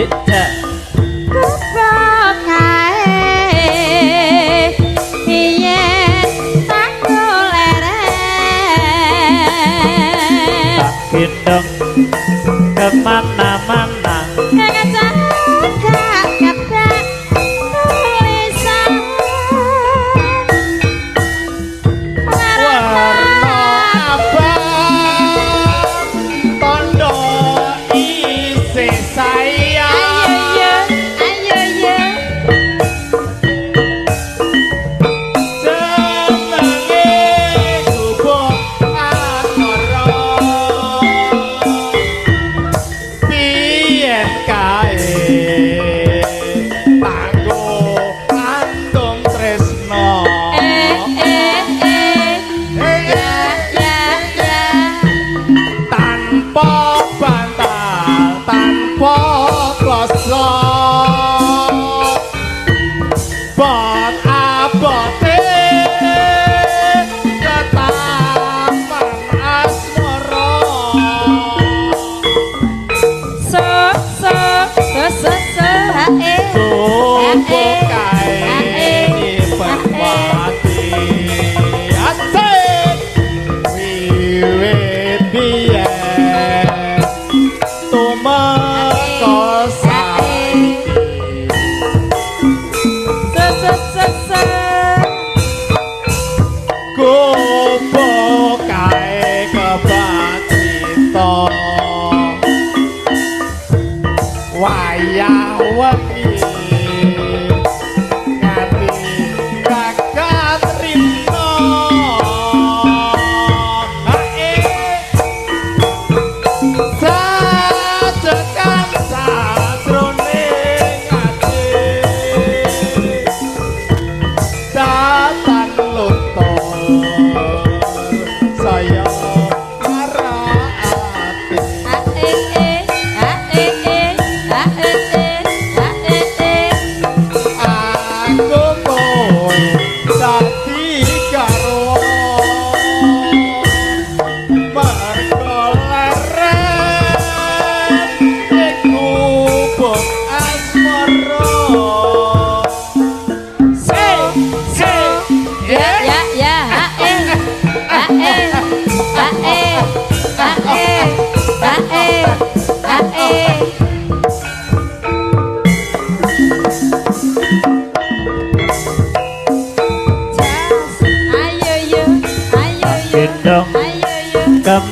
Ida. Goblok kae yen tak leren. Tak gendong kemana-mana. Gak gak tulisan Warna abang tondo isih sayang. Ayo yo, ayo yo. Jenenge gubuk asmara. Piyen kae tanggo andung tresno. Eh eh eh. Eh, Ya ya ya. Tanpa bantal, tanpa kloso, bot abote ketaman asmara. So so so so so ha eh. Gubuk kae dipermati asik wiwit biyen.